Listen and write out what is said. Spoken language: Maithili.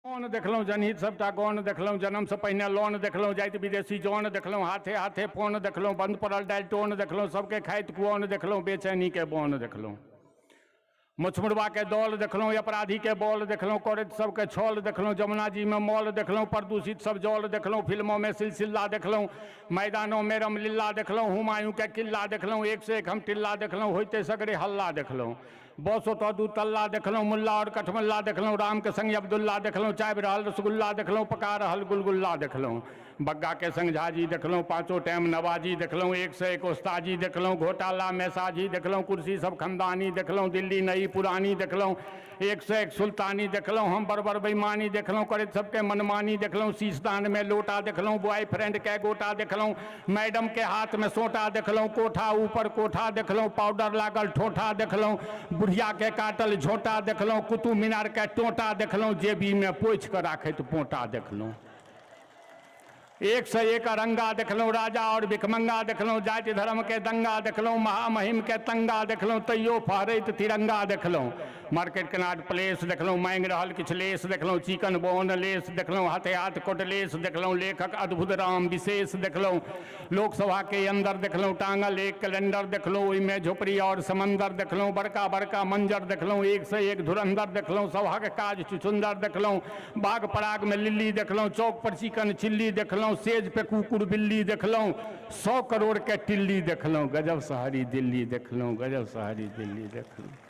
लोन देखलहुँ, जनहित सबटा गौण देखलहुँ, जन्मसँ पहिने लोन देखलहुँ, जाइत विदेशी जौन देखलहुँ, हाथे हाथे फोन देखलहुँ, बन्द पड़ल डालटोन देखलहुँ, सबके खाइत कुओन देखलहुँ, बेचैनीके बोन देखलहुँ, मुछमुरबाके दौल देखलहुँ, अपराधीके बॉल देखलहुँ, करैत सबके छल देखलहुँ, जमुना जीमे मॉल देखलहुँ, प्रदूषित सब जल देखलहुँ, फिल्मोमे सिलसिला देखलहुँ, मैदानोमे रामलीला देखलहुँ, हुमायूँके किला देखलहुँ, एक से एक हम टिल्ला देखलहुँ, होइते सगरे हल्ला देखलहुँ, बस ओतऽ दू तल्ला देखलहुँ, मुल्ला आओर कठमुल्ला देखलहुँ, रामके संग अब्दुल्ला देखलहुँ, चाबि रहल रसगुल्ला देखलहुँ, पका रहल गुलगुल्ला देखलहुँ, बग्गाके संग झाजी देखलहुँ, पाँचो टाइम नवाजी देखलहुँ, एक से एक ओस्ताजी देखलहुँ, घोटाला मेसाजी देखलहुँ, कुर्सी सब खमदानी देखलहुँ, दिल्ली नई पुरानी देखलहुँ, एक से एक सुल्तानी देखलहुँ, हम बड़ बेईमानी देखलहुँ, करैत सबके मनमानी देखलहुँ, शीशदानमे लोटा देखलहुँ, बॉयफ्रेंड के गोटा देखलहुँ, मैडम के हाथमे सोटा देखलहुँ, कोठा ऊपर कोठा देखलहुँ, पाउडर लागल ठोठा देखलहुँ, बुढ़िया के काटल झोंटा देखलहुँ, कुतुब मीनार के टोटा देखलहुँ, जेबीमे पोछि कऽ राखैत पोटा देखलहुँ, एक से एक अरंगा देखलहुँ, राजा और भिखमंगा देखलहुँ, जाति धर्म के दंगा देखलहुँ, महामहिम के तंगा देखलहुँ, तैयो फहरैत तिरंगा देखलहुँ, मार्केट कनाट प्लेस देखलहुँ, मांगि रहल किछु लेस देखलहुँ, चिकन बोन लेस देखलहुँ, हाथे हाथ कोटलेस देखलहुँ, लेखक अद्भुत राम विशेष देखलहुँ, लोकसभा के अंदर देखलहुँ, टांगल एक कैलेंडर देखलहुँ, ओहिमे झोपड़ी और समंदर देखलहुँ, बड़का बड़का मंजर देखलहुँ, एक से एक धुरंधर देखलहुँ, सभक काज चुचुंदर देखलहुँ, बाग पराग में लिल्ली देखलहुँ, चौक पर चिकन चिल्ली देखलहुँ, सेज पे कुकुर बिल्ली देखलहुँ, 100 करोड़ के टिल्ली देखलहुँ, गजब शहरी दिल्ली देखलहुँ, गजब शहरी दिल्ली देखलहुँ।